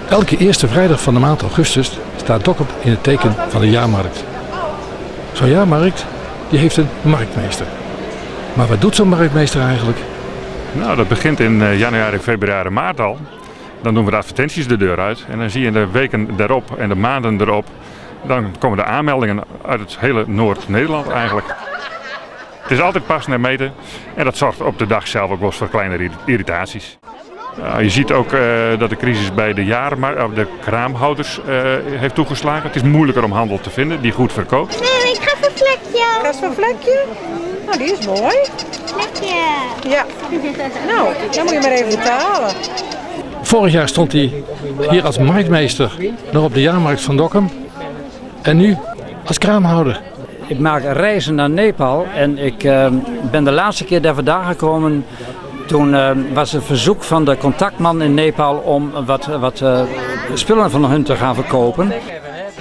Elke eerste vrijdag van de maand augustus staat Dokkum in het teken van de jaarmarkt. Zo'n jaarmarkt die heeft een marktmeester. Maar wat doet zo'n marktmeester eigenlijk? Nou, dat begint in eh, januari, februari, maart al. Dan doen we de advertenties de deur uit. En dan zie je in de weken daarop en de maanden erop, dan komen de aanmeldingen uit het hele Noord-Nederland eigenlijk. Het is altijd passen en meten en dat zorgt op de dag zelf ook wel eens voor kleine irritaties. Je ziet ook eh, dat de crisis bij de, jaarmarkt, de kraamhouders eh, heeft toegeslagen. Het is moeilijker om handel te vinden die goed verkoopt. Nee, ik ga voor vlekje. Ga voor vlekje? Nou, die is mooi. Vlekje. Ja. Nou, dan moet je maar even betalen. Vorig jaar stond hij hier als marktmeester nog op de jaarmarkt van Dokkum. En nu als kraamhouder. Ik maak reizen naar Nepal en ik eh, ben de laatste keer daar vandaan gekomen. Toen eh, was het verzoek van de contactman in Nepal om wat, wat eh, spullen van hun te gaan verkopen.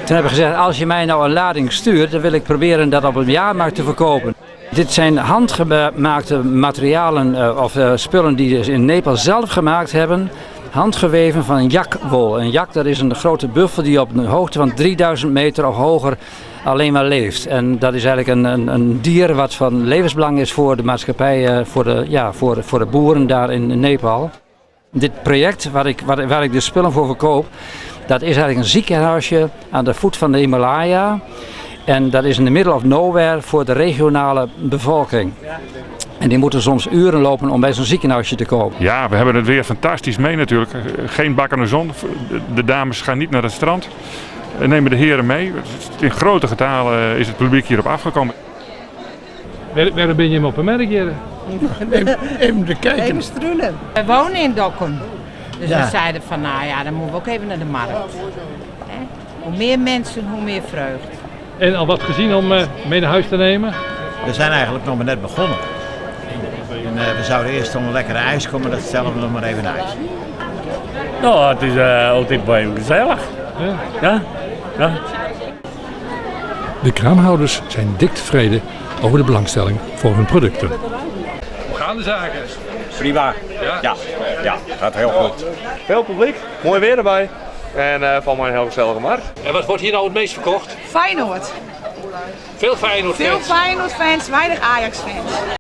Toen heb ik gezegd, als je mij nou een lading stuurt, dan wil ik proberen dat op een jaarmarkt te verkopen. Dit zijn handgemaakte materialen eh, of spullen die ze in Nepal zelf gemaakt hebben. Handgeweven van jakwol. Een jak dat is een grote buffel die op een hoogte van 3000 meter of hoger alleen maar leeft. En dat is eigenlijk een, een, een dier wat van levensbelang is voor de maatschappij, eh, voor de, ja, voor, voor de boeren daar in Nepal. Dit project waar ik, waar, waar ik de spullen voor verkoop, dat is eigenlijk een ziekenhuisje aan de voet van de Himalaya. En dat is in de middle of nowhere voor de regionale bevolking. En die moeten soms uren lopen om bij zo'n ziekenhuisje te komen. Ja, we hebben het weer fantastisch mee natuurlijk. Geen bakkende zon. De dames gaan niet naar het strand. Nemen de heren mee. In grote getalen is het publiek hierop afgekomen. Waarom ben je hem op een merk hier? Even te kijken. Even strunen. We wonen in Dokkum. Dus Ja. we zeiden van nou ja, dan moeten we ook even naar de markt. Hè? Hoe meer mensen, hoe meer vreugd. En al wat gezien om eh, mee naar huis te nemen? We zijn eigenlijk nog maar net begonnen. En, eh, we zouden eerst om een lekkere ijs komen, dat stellen we nog maar even uit. Nou, het is eh, altijd bij gezellig. Ja. Ja, ja. De kraamhouders zijn dik tevreden over de belangstelling voor hun producten. Hoe gaan de zaken? Prima. Ja? Ja, gaat heel goed. Veel publiek, mooi weer erbij. En eh van mij een heel gezellige markt. En wat wordt hier nou het meest verkocht? Feyenoord. Veel Feyenoord Veel Feyenoord-fans, weinig Ajax-fans.